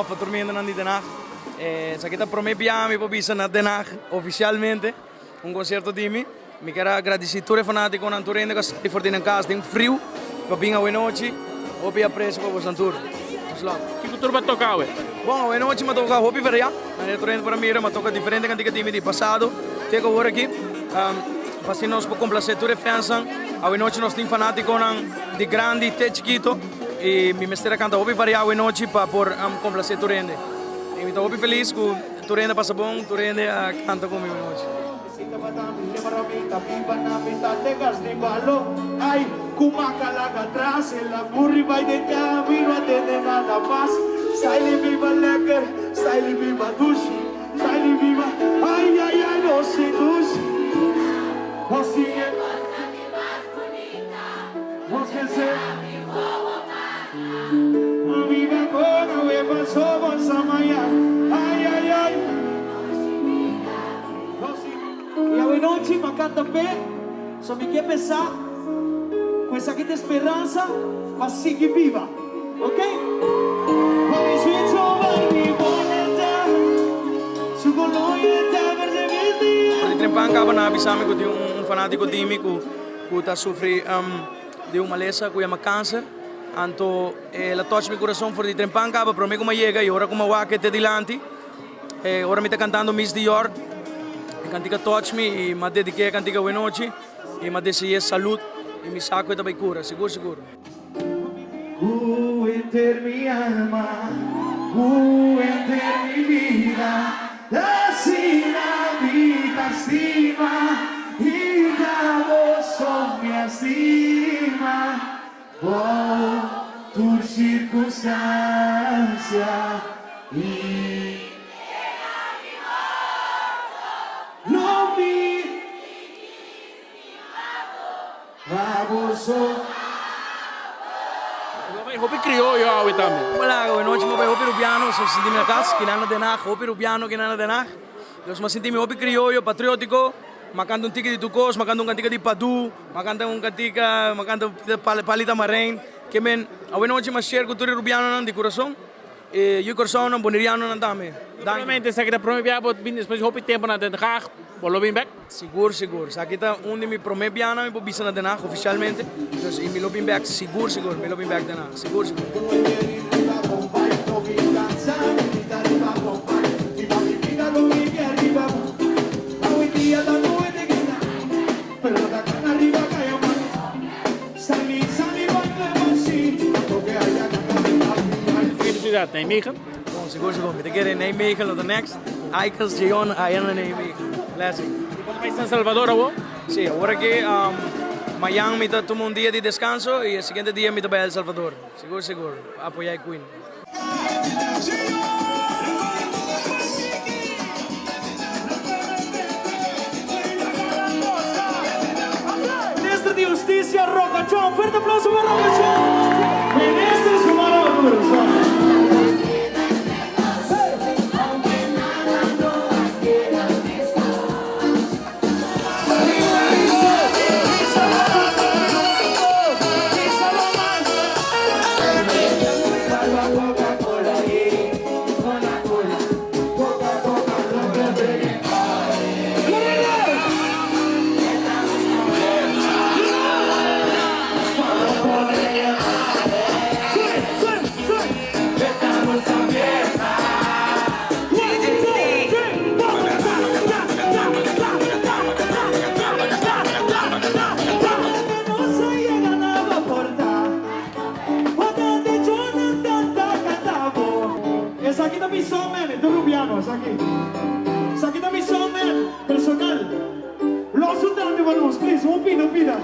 love pa tur mi hendenan di Den Haag. Esaki ta prome biaha mi por bisa na Den Haag oficialmente, un concierto di mi. Mi kier a gradici tur e fanaticonan, tur hende cu a sali for di nan cas den friu pa bin awe nochi. Hopi aprecio pa bosan tur. Much love. Kico tur bo a toca awe? Bon, awe nochi mi a toca hopi variá. Manera tur hende por a mira, mi a toca diferente cantica di mi di pasado te cu awor aki. Pa asina nos por complace tur e fansnan. Awe nochi nos tin fanaticonan di grandi te chikito y mi mester a canta hopi variá awe nochi pa por complace tur hende. Y mi ta hopi feliz cu tur hende a pasa bon, tur hende a canta cu mi awe nochi. I awenochi m'a kanta p'e, so mi ke pensá ku esaki ta e speransa pa sigui biba. Ok? Di trempan kaba nan a bisa mi ku tin un fanátiko di mi ku ku ta sufri di un malesa ku yama kanser. Anto el a touch mi kurason for di trempan kaba promé ku mi a yega i ora ku mi a wak e te dilanti. E ora mi ta cantando Miss Dior, e cantica touch mi y m'a dedique e cantica awenochi y m'a deseye salud y mi sa cu e ta bay cura, sigur sigur. Cu henter mi alma, cu henter mi bida, asina mi ta stima y ta bo so mi a stima, bou tur circunstancia y lo mi pa bo so. Bo bai hopi crioyo awe tambe. Hola, buenochi, mi bai hopi Rubiano, so sinti mi na cas, kinan na Den Haag, hopi Rubiano kinan na Den Haag. Dus mi a sinti mi hopi crioyo, patriotico. M'a canta un tiki di Tukos, m'a canta un cantica di Padu, m'a canta un cantica, m'a canta Palita Marijn. Ke men, awenochi m'a share cu tur e Rubianonan di curason, e yu Corsounan, Bonerianonan tambe. Danki. Naturalmente esaki ta prome bia bo bin despues di hopi tempo na Den Haag, bo lo bin bek? Sigur, sigur. Esaki ta un di mi prome bianan mi por bisa na Den Haag oficialmente. Dus y mi lo bin bek sigur, sigur. Mi lo bin bek Den Haag, sigur, sigur. Ciudad Nijmegen. Bon, sigur sigur. Mi ta kere Nijmegen lo ta next. Icons, Jeon, ayan na Nijmegen. Blessing. Bo ta bai San Salvador awor? Si, awor aki mayan mi ta tuma un dia di descanso y e siguiente dia mi ta bai El Salvador. Sigur sigur, pa apoya e Queen. Minister di Husticia Rocachon. Fuerte aplauso pa Rocachon. Minister Xiomara Maduro. Esaki ta mi son man, e ta Rubiano esaki. Esaki ta mi son man personal. Los un dame pa nos, please, un pida, un pida.